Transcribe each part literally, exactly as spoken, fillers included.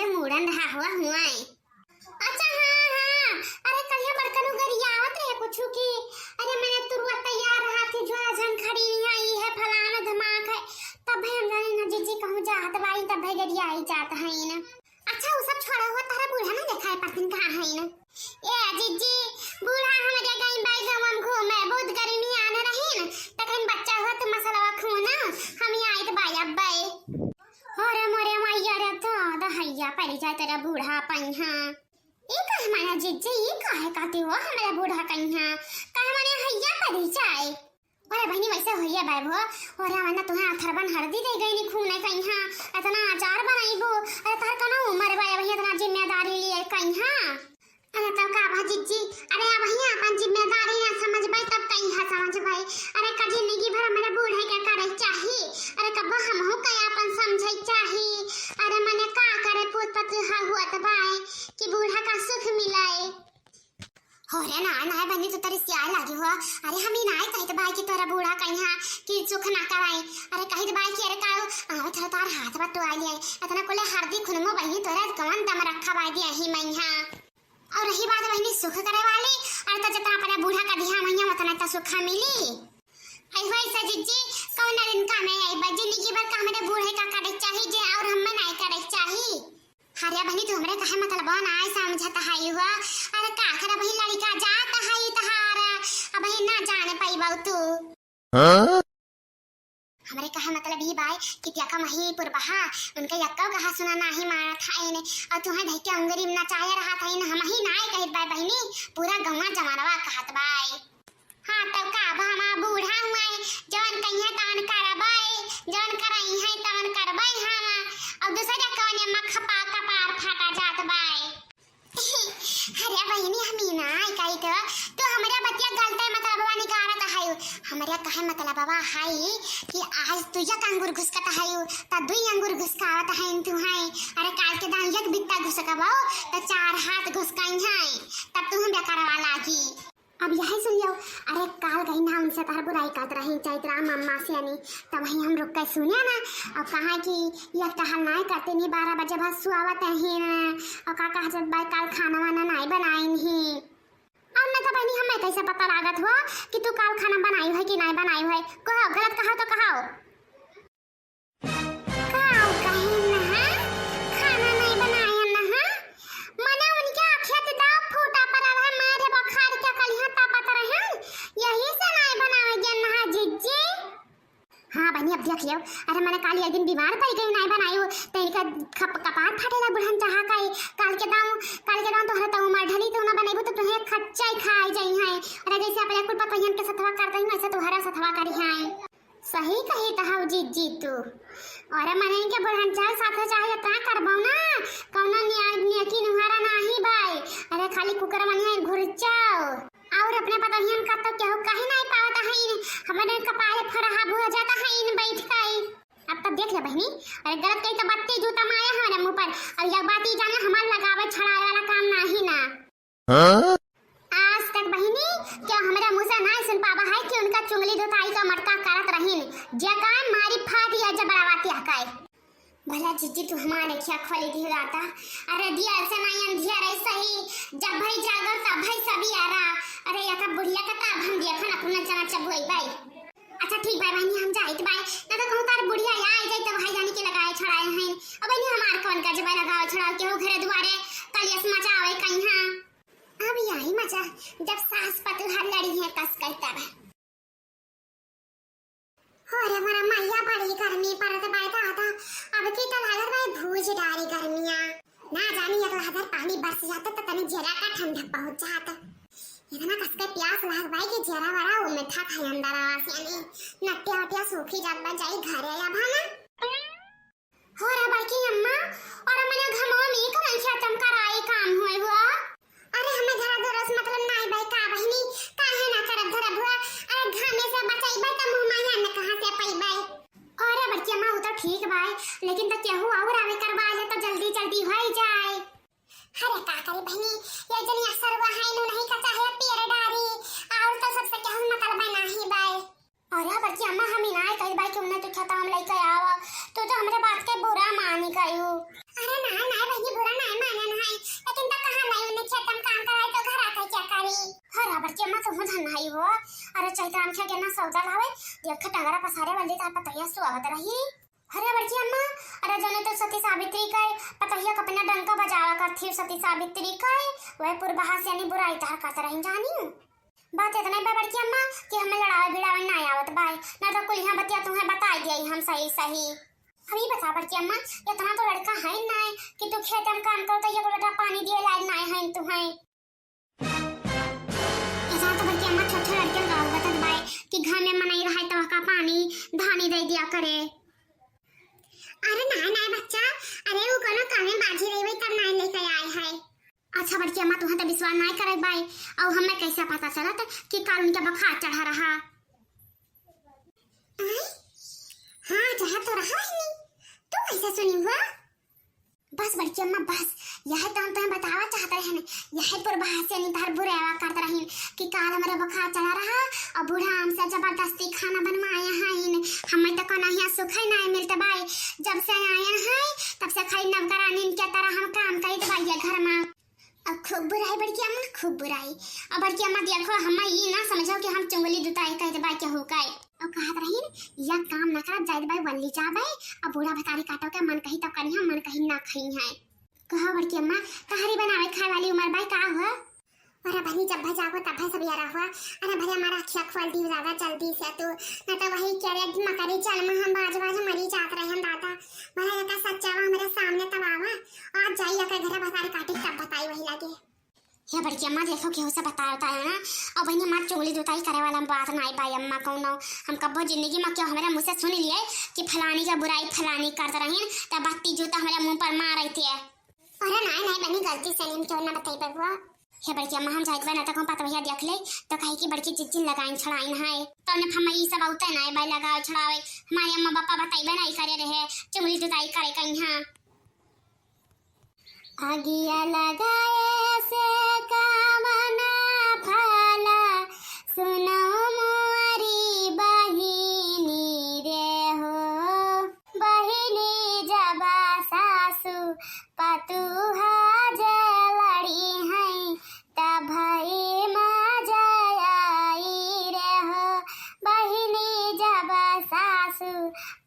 मूड़न रहा हुआ हुआ है। अच्छा, हाँ, हाँ, अरे, कलिया बड़कन उगरियावत रहे कुछु की, अरे, मने तुरुआ तैयार रहा थी, झोरा झन खड़ी नहीं आई है, फलाना धमाक है, तब भाई हम जाने ना जीजी कहूँ जात बाई, तब भाई गरियाई जात है ना। अच्छा, वो सब छोड़ा हुआ, तारा बूढ़ा ना देखा है, परदिन कहाँ है ना? ए जीजी, बूढ़ा हमरे गई बाई गाँव में घूमे, बहुत गर्मी आने रही ना, तखन बच्चा हुआ तो मसलवा खूना, हम ही आइत बाई अब बाई। अरे मोरे मैया रे, तो दहैया पड़ी जाए तेरा बूढ़ा पइहा। ई काहे माने जीजी, ई काहे कहती हो हमरा बूढ़ा कइहा? काहे माने हैया पड़ी जाए? अरे बहिनी, वैसे होइए बाय भो। अरे वरना तुहें अथरबन हरदी दे गई नी खूने कइहा, इतना अचार बनाइबो। अरे तोहर कौनो उम्र बा, वही इतना जिम्मेदारी लिए कइहा। अरे तब का बा जीजी, अरे अब वही अपन जिम्मेदारी ना समझबै तब कइहा समझबै। अरे का जिंदगी भर हमरे बूढ़े के करे चाही? अरे कब्बो हमहू के अपन समझे चाही। अरे मने का करे पूत पतोह हुअत बाय कि बूढ़ा का सुख मिलाए। हो रे ना, ना बहिनी, तू तरी सियार लागी हो। अरे हम ही ना कहत बाय कि तोरा बूढ़ा कइहा कि सुख ना कराए। अरे कहत बाय कि अरे का, अरे थोड़ा तार हाथ बा तो आ लिया। इतना कुले हरदी खुनमो बहिनी तोरा कौन दम रखा बाय दिया ही मैहा। और रही बात बहिनी सुख करे वाली, अरे तो जितना अपने बूढ़ा का दिहा मैया उतना तो सुखा मिली। आई हो ऐसा जीजी, कौन दिन का में आई बा, जिंदगी भर का हमरे बूढ़े का करे चाही जे और हमें नहीं करे चाही। अरे बहिनी, तू हमरे कहे मतलब ना आई समझत हई हो। अरे का करे बहिनी, लड़का जात हई तहार, अब ही ना जाने पाइबौ तू। हाँ? हमरे कहे मतलब ई बाय कि त्यका मही पुरबहा, उनके यक्का कहा सुना नाही मारत हईन, और तुहें धई के अंगरी में नचाए रहत हईन, हम ही नाय कहित बाय बहिनी, पूरा गौवा जमानवा कहत बाय। हाँ, तब का, अब हमार बूढ़ा हुआँ, जवन कहिए तवन करबै, जवन करइहैं तवन करबै हम, और दूसरे कौन अम्मा खपा कपार फाटा जात बाय। अरे बहिनी, हम ई ना कही तो, तू हमरे बतिया गलते मतलबवा निकारत हयू। हमरे कहे मतलबवा हई कि आज तू एक अंगूर घुसकत हयू, त दुई अंगूर घुसकावत हईन तुहैं। अरे काल के दाम एक बित्ता घुसकबो, त चार हाथ घुसकइहैं, तब तुहैं बेकारवा लागी। अब यही सुन लियो, अरे काल गई ना उनसे तहर बुराई करत रही चैतराम अम्मा से अनी, तब वही हम रुक के सुने ना, अब कहा कि ये टहल नाय करते नहीं, बारह बजे बाद सुआवत ही ना, और का कहा जब बाई काल खाना वाना नाय बनाइन ही। अब ना तो बहनी हमें कैसे पता लागत हो कि तू काल खाना बनाई है कि नाय बनाई है, कहो गलत कहो तो कहो। का कहिन नहा, खाना नहीं बनायन नहा। मने उनके आँखिया ते दाव फूटा पड़ा रहे, मारे बुखार के कलिहा तापत रहे, यही से नहीं बनावे गए नहा जिज्जी। हाँ बहनी, अब देख लियो, अरे मने काली एक दिन बीमार पड़ गई, नहीं बनायू, तो इनका खप-, कपार फाटेला बुढ़न चाहा काई, काल के दाव, काल के दाव तोहरा तो उमर ढली, तो ना बनैबू तो तुहें खच्चा ही खाई जाई है। अरे जैसे अपने कुल पतोहियन के सथवा करते हैं, वैसे तोहरा सथवा करी है। सही कही त हऊ जिज्जी तू। अरे मनई के बुढ़न चाहे साथे चाहे एतना करबौ ना, कौनो निया-, नेकी नुहारा नाही बाई। अरे खाली कुकर मनिया घुरचाओ। और अपने पतोहियन का तो केहू कही नहीं पावत हईन, हमरे कपारे फरहा बुझ जात हईन बैठ के। अब तब देख ले बहनी, अरे गलत कही तो बत्ती जूता मारे हमारे मुँह पर। अब यह बात ही जाने हमार लगावे छड़ावे वाला काम नाही ना। हाँ? आज तक बहिनी, केहू हमरा मुँह से नाय सुन पावा है कि उनका चुंगली धुताई का मटका करत रहिन, जे काय मारी फाट या जबड़ावा त्या काय। भला जिज्जी तू हमार अखिया खोली दी राता। अरे दिया से नाय अंधिया रही सही, जब भाई जागर तब भाई सबियारा। अरे या का बुढ़िया का तब हम देखन अपना जना चबुई बाई। अच्छा ठीक बाय बहिनी, हम जाइत बाय, ना तो कहूँ तार बुढ़िया या आई जाई तो भाई जानी के लगाए छड़ाए हैं। अब बहिनी हमार कौन का जब लगाओ छड़ाओ केहू घरे दुआरे कलियस मचावे कहीं हाँ। अब यही मजा जब सास पतोह लड़ी है कस के तब। हो रे मोरा मैया, बड़ी गर्मी पड़त बाय दादा, अब की तो लागत बाय भूज डारी गर्मिया। ना जानी अगला हजार पानी बरस जात तो तनी जरा का ठंडक पहुँच जात। इतना कस के प्यास लाग बाय कि जरा वरा उमे था खाई अंदर आवास यानी नट्टिया वट्टिया सूखी जात बा, जाई घरे अब है ना। हो रे बड़की अम्मा, और मने घमवा में कौन सा चमकाराई काम हुए हुआ? अरे हमें धरा धरस मतलब नाई बाई का बहिनी, काहे ना करब धरब हुआ? अरे घामे से बचाई बाई त मुँह माया न कहाँ से पाई बाई? अरे बड़की अम्मा वो तो ठीक बाई, लेकिन तो केहू और आवे करवा ले तो जल्दी जल्दी होई जाए। अरे का करी बहिनी, ये जनी असर हुआ है नु नहीं का चाहे पियर डारी, और तो सबसे केहू मतलब नाही बाई। अरे बड़की अम्मा, हम इनाय कही बाई कि उन्हें तू खेता हम लेके आवा, तू तो हमरे बात के बुरा मानी गयू। अरे ना ना बहिनी, बड़की अम्मा, तुहूँ धन हई हो। अरे चैत राम खे गेना सौदा लावे, देख टंगरा पसारे वाली तार पतोहिया सुआवत रही। अरे बड़की अम्मा, अरे जने तो सती सावित्री का पतोहिया का अपना डंका बजावा करथी, सती सावित्री का, वह पूर्वहा से यानी बुराई तार करत रही जानी। बात इतना बा बड़की अम्मा कि हमें लड़ावे भिड़ावे ना आवत बाय, ना तो कुल यहाँ बतिया तुम्हें बताई दिया हम सही सही। हम ही बता बड़की अम्मा, इतना तो लड़का है ना कि तू खेत में काम करो तो ये लोटा पानी दिए लायक ना है तुम्हें। इतना तो बड़की अम्मा छोट छोट लड़के का बतत बाय कि घर में मनई रहे तो का पानी धानी दे दिया करे। अरे नाय नाय बच्चा, अरे वो कोनो काम में बाझी रही हुई तब नाय लेके आए है। अच्छा बड़की अम्मा, तुहें तो विश्वास नाय करत बाय, और हमें कैसे पता चलत कि काल उनके बुखार चढ़ा रहा? आय? हाँ, चढ़ा तो रहा ही नहीं। तू कैसे सुनी हुआ? बस बड़की अम्मा, बस, यह तो हम तुम्हें बतावा चाहत रहे हैं, यह पूर्वहा से नहीं तार बुरावा करत रही कि काल हमारे बुखार चढ़ा रहा और बूढ़ा हमसे जबरदस्ती खाना बनवाए हैं। हमें तो कोनो यहाँ सुख ही नहीं मिलता बाय, जब से आए हैं तब से खाली नौकरानी के तरह हम काम करी दबाइए घर में। अब खूब बुराई बड़की अम्मा, खूब बुराई। अब बड़की अम्मा देखो, हम ई ना समझो कि हम चुंगली दुताई कह देबा केहू का। अब कहत रहीन, या काम ना करब, जाइत बाई वल्ली जाबे, अब बूढ़ा भतारी काटो के मन कही तब करी हम, मन कही ना खाई है। कहो बड़की अम्मा, तहरी बनावे खाए वाली उम्र बाई का हो? अरे बहनी, जब भाई जागो तब भाई सब यारा हुआ। अरे भले हमारा अखिया खोल दी दादा जल्दी से तू, ना तो वही कह रहे मकरी चल में हम बाज बाज मरी जात रहे हम दादा। भले एका सच्चा वा हमारे सामने तब आवा, आज जाई एका घर भतारी काटी तब बताई वही लगे। हे बड़की अम्मा, देखो केहू से बताए उताए ना। और बहनी, हमार चुगली दुताई करे वाला बात ना आई बाई अम्मा कौनो। हम कब्बो जिंदगी में क्यों हमारे मुँह से सुन लिए कि फलानी का बुराई फलानी करत रहीन, तब बत्ती जूता हमारे मुँह पर मार रही थी। अरे नाय नाय बहनी, गलती से नहीं, क्यों ना बताई बबुआ। हे बड़की अम्मा, हम जाइत बा ना तक हम पतवहिया देख ले, तो कहे कि बड़की जिज्जिन लगाइन छड़ाइन है। तो ने हम ई सब औते नाय बाई लगावे छड़ावे। हमारे अम्मा पापा बताई बा ना ई करे रहे, चुगली दुताई करे कहीं हाँ। आगिया लगाए से कामना फला, सुनो मोरी बहिनी रे हो। बहिनी जब सासु पतुहा जे लड़ी हैं, तब ही मजा आई रे हो। बहिनी जब सासु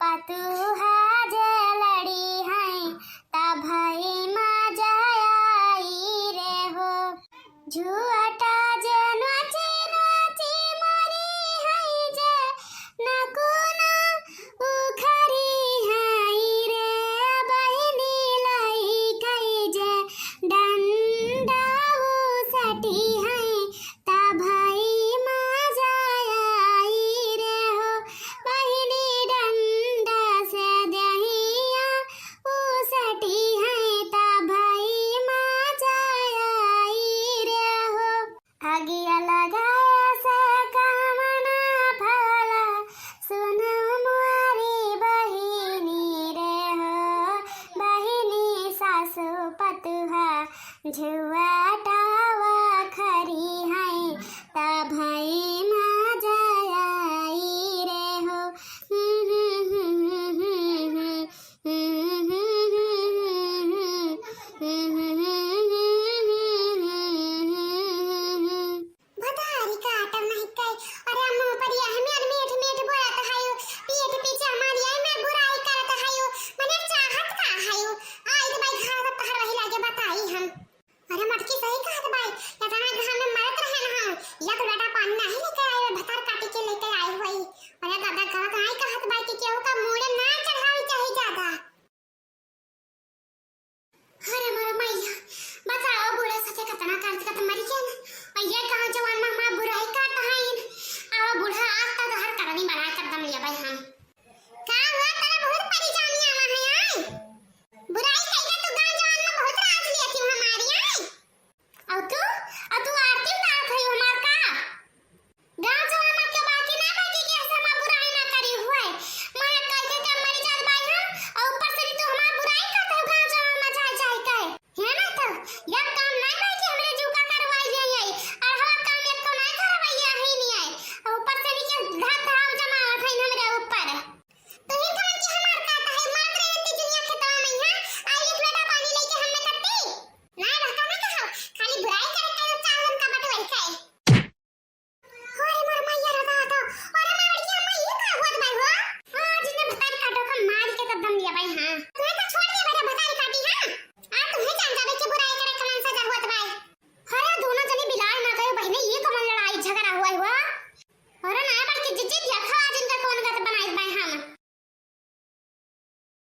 पतुहा जे लड़ी हैं, तब ही मजा आई रे हो। झुअटा जे नोची नोची मरी है जे नकुना उखरी है रे बहिनी लइकै जे डंडा उसटी है तब ही मजा आई रे हो। बहिनी डंडा से दहिया उसटी है तब ही मजा आई रे हो। आगिया लगाए से कामना फला, सुनो मोरी बहिनी रे हो। बहिनी सासु पतुहा झुआटावा खरी है, तब ही मजा आई रे हो। भतारी काटम नहीं कई। अरे मुँह पर यह मेर मीठ मीठ बोलत हयू, पीठ पीछे हमार यही में बुराई करत हयू, मने चाहत का हयू? आई तो भाई घर तहर वही लागे बताई हम। अरे मटकी सही कहत बाई, इतना घर में मरत रहे ना हम, या तो बेटा पानी नहीं लेके आए, भतार काटी के लेके आई हुई। अरे दादा गलत नहीं कहत बाई कि केहू का मूड़े ना चढ़ावे चाही ज्यादा। अरे मोर मैया, बताओ बूढ़ा सके कितना कर्ज का तो मरी गया ना। और ये गाँव जवान में हमार बुराई करत हईन। अब बूढ़ा आज तक हर करनी बना कर दम लिया भाई हम। का हुआ तेरा बहुत परेशानी आवा है आई? बुराई कइला तू गाँव जवान में बहुत राज लिया थी हमारी आई। और तू, और तू आरती उतारत हई हमार का? गाँव जवान में के बाकी ना बाकी के ऐसे हमार बुराई ना करी हुए। मैं कह के के मरी जात बाई हम, और ऊपर से भी तू हमार बुराई करत हो गाँव जवान में जाए जाए के। है ना तो, या काम ना बाकी हमरे जू का करवाई जाई आई, और हवा काम एक को ना करवाई आई नहीं आई, और ऊपर से भी के धाक धाव जमावत है हमरे ऊपर। तू ही कमन की हमार का है, मात रे इतनी दुनिया खेतवा में है, आई एक लोटा पानी लेके हमें कत्ती। ना रहता ना कहो, खाली बुराई करे करे जिज्जी भैया, खा आज